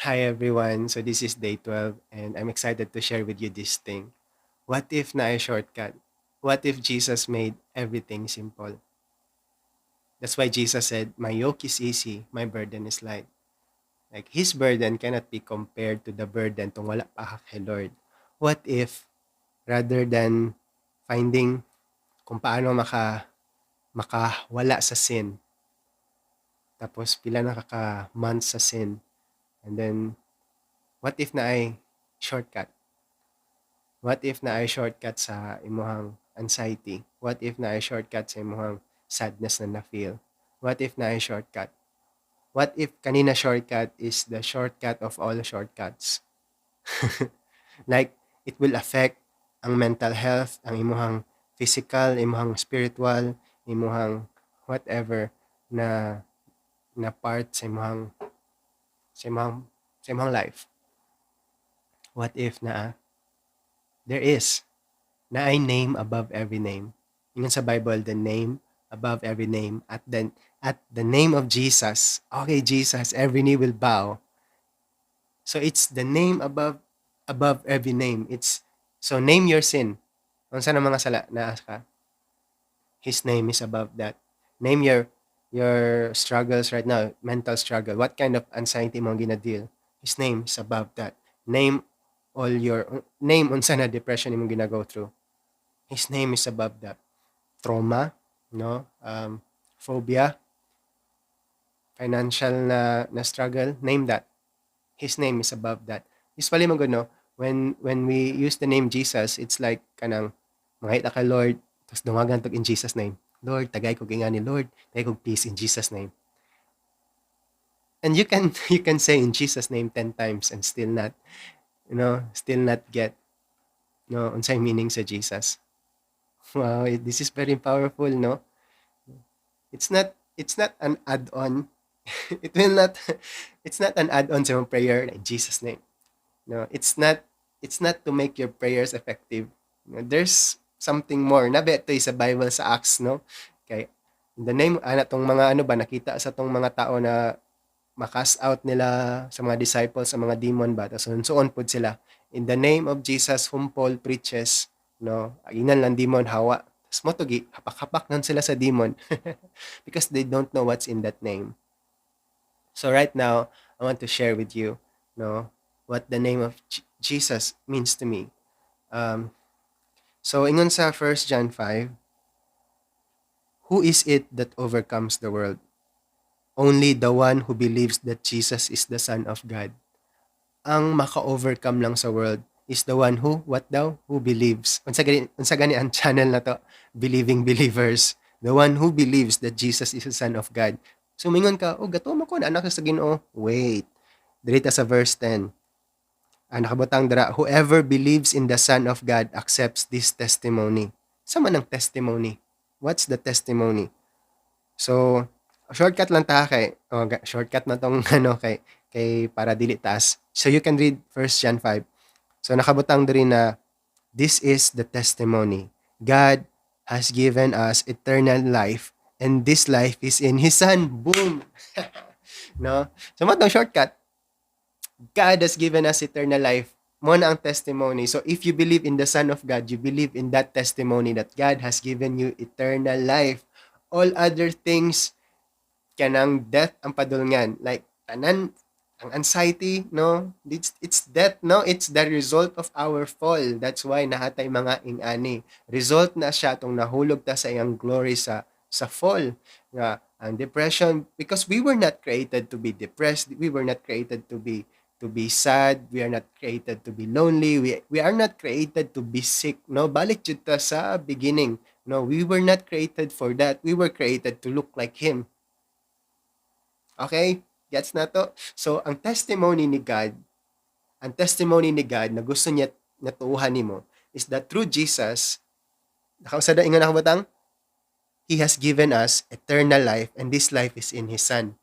Hi everyone. So this is day 12 and I'm excited to share with you this thing. What if na a shortcut? What if Jesus made everything simple? That's why Jesus said, "My yoke is easy, my burden is light." Like his burden cannot be compared to the burden tong wala pa ka kay Lord. What if rather than finding kung paano makawala sa sin, tapos pila na ka months sa sin, and then what if na ay shortcut? What if na ay shortcut sa imuhang anxiety? What if na ay shortcut sa imuhang sadness na na-feel? What if na ay shortcut? What if kanina shortcut is the shortcut of all shortcuts? Like, it will affect ang mental health, ang imuhang physical, imuhang spiritual, imuhang whatever na na part sa imuhang sa imuhang life. What if na there is na ay name above every name. Yun sa Bible, the name above every name. At the name of Jesus, okay, Jesus, every knee will bow. So it's the name above every name. So name your sin. Kung saan ang mga sala na ka, His name is above that. Name your struggles right now, mental struggle. What kind of anxiety mo gina-deal? His name is above that. Name unsa na depression mo gina-go through. His name is above that. Trauma, no? Phobia, financial na struggle, name that. His name is above that. Usually mo no, when we use the name Jesus, it's like kanang mangait ka Lord, tapos dungagan tog in Jesus name. Lord, tagay ko ni Lord, tagay ko peace in Jesus name. And you can you can say in Jesus name 10 times and still not get unsay meaning sa Jesus. Wow, this is very powerful, no? It's not an add-on. it will not it's not an add-on sa prayer in Jesus name. No, it's not to make your prayers effective. There's something more. Nabi ito sa Bible sa Acts, no? Okay. In the name tong mga ano ba nakita sa tong mga tao na makas out nila sa mga disciples sa mga demon ba tapos suon pud sila in the name of Jesus whom Paul preaches, no, aginan lang demon hawa tapos mo tugi hapak-hapak nan sila sa demon because they don't know what's in that name. So right now I want to share with you, no, what the name of Jesus means to me. So ingon sa 1 John 5, who is it that overcomes the world? Only the one who believes that Jesus is the Son of God. Ang maka-overcome lang sa world is the one who, what daw? Who believes. Unsa gani ang channel na to? Believing Believers. The one who believes that Jesus is the Son of God. Sumingon ka, gato mo ko na anak sa Ginoo. Wait. Dirita sa verse 10. Nakabutang dara, whoever believes in the Son of God accepts this testimony. Sama ng testimony. What's the testimony? So, shortcut lang ta kay shortcut na tong kay para dili taas. So you can read 1 John 5. So nakabutang diri na this is the testimony. God has given us eternal life and this life is in His Son. Boom! No? So mo tong shortcut. God has given us eternal life. Mo na ang testimony. So if you believe in the Son of God, you believe in that testimony that God has given you eternal life. All other things kanang death ang padulngan. Like tanan ang anxiety, no? It's death, no? It's the result of our fall. That's why nahatay mga ingani. Result na siya tong nahulog ta sa iyang glory sa fall. Nga ang depression, because we were not created to be depressed. We were not created to be sad. We are not created to be lonely. We are not created to be sick. No, balik jud ta sa beginning. No, we were not created for that. We were created to look like Him. Okay? Gets na to? So, ang testimony ni God na gusto niya natuuhan nimo is that through Jesus, nakausada ingon ako batang, He has given us eternal life and this life is in His Son.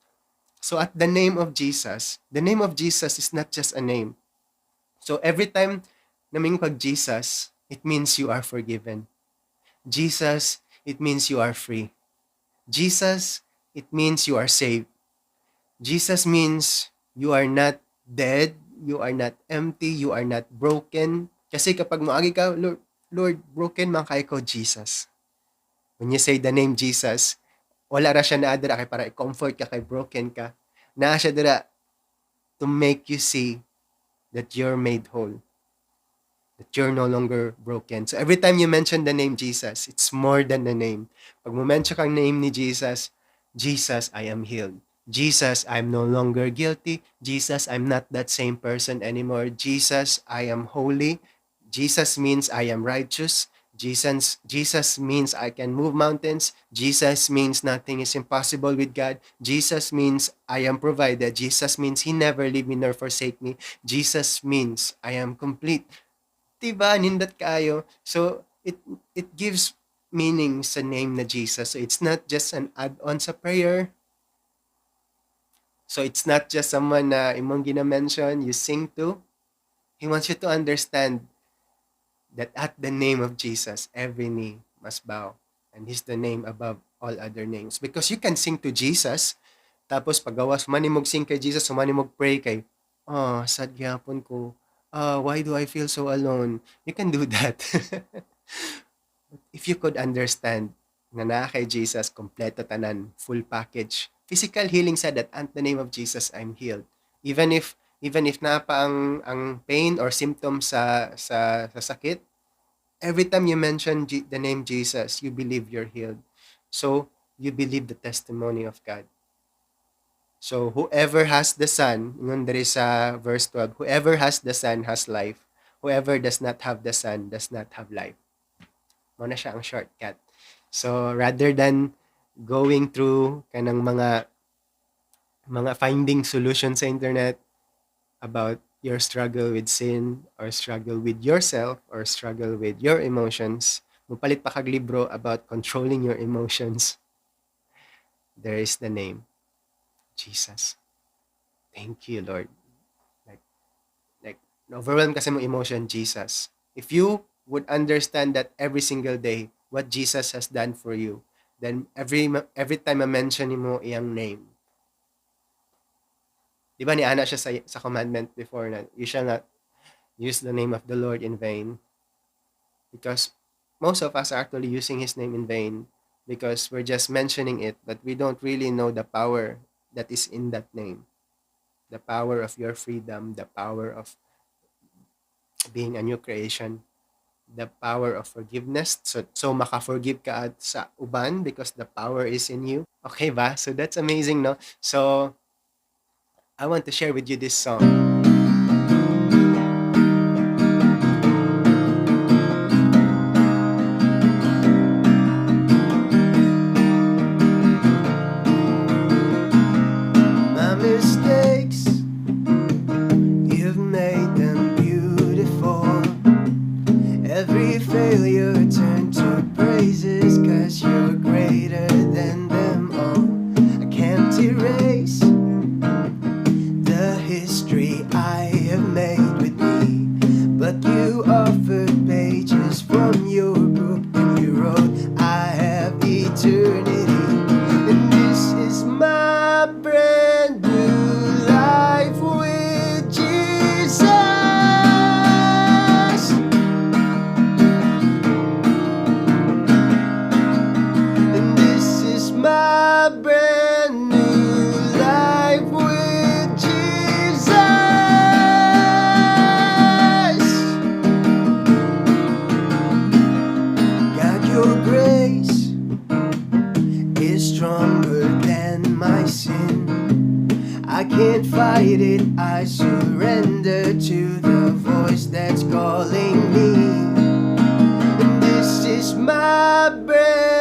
So at the name of Jesus is not just a name. So every time naming pag Jesus, it means you are forgiven. Jesus, it means you are free. Jesus, it means you are saved. Jesus means you are not dead, you are not empty, you are not broken. Kasi kapag moagi ka, Lord, broken man kay ko, Jesus. When you say the name Jesus, wala ra siya naa dira kay para i-comfort ka kay broken ka. Naa siya dira to make you see that you're made whole, that you're no longer broken. So every time you mention the name Jesus, it's more than the name. Pag mo mention kang name ni Jesus, Jesus, I am healed. Jesus, I'm no longer guilty. Jesus, I'm not that same person anymore. Jesus, I am holy. Jesus means I am righteous. Jesus means I can move mountains. Jesus means nothing is impossible with God. Jesus means I am provided. Jesus means He never leave me nor forsake me. Jesus means I am complete. Diba? Nindot kayo. So, it gives meaning sa name na Jesus. So, it's not just an add-on sa prayer. So, it's not just someone na imong gina-mention, you sing to. He wants you to understand that at the name of Jesus, every knee must bow. And He's the name above all other names. Because you can sing to Jesus, tapos pagawas manimog sing kay Jesus, so manimog pray kay, sad gyapon ko. Why do I feel so alone? You can do that. If you could understand na naa kay Jesus, kompleto tanan, full package. Physical healing said that at the name of Jesus, I'm healed. Even if na pa ang pain or symptoms sa sakit, every time you mention the name Jesus, you believe you're healed. So, you believe the testimony of God. So, whoever has the Son, ngun there is verse 12, whoever has the Son has life. Whoever does not have the Son does not have life. Muna siya ang shortcut. So, rather than going through kanang mga finding solutions sa internet about your struggle with sin or struggle with yourself or struggle with your emotions, mupalit pa kag libro about controlling your emotions. There is the name, Jesus. Thank you, Lord. Like overwhelmed kasi mo emotion, Jesus. If you would understand that every single day, what Jesus has done for you, then every time I mention mo iyang name, di ba ni ana siya sa commandment before na you shall not use the name of the Lord in vain, because most of us are actually using His name in vain because we're just mentioning it, but we don't really know the power that is in that name. The power of your freedom, the power of being a new creation, the power of forgiveness. So maka-forgive ka at sa uban because the power is in you. Okay ba? So that's amazing, no? So I want to share with you this song. My mistakes, you've made them beautiful. Every failure turned to praises, 'cause you're greater than them all. I can't erase the history I have made with me, but you offered pages from your book and you wrote, I have eternity. And this is my brand new life with Jesus. And this is my brand new life with Jesus. God, your grace is stronger than my sin. I can't fight it, I surrender to the voice that's calling me. And this is my breath.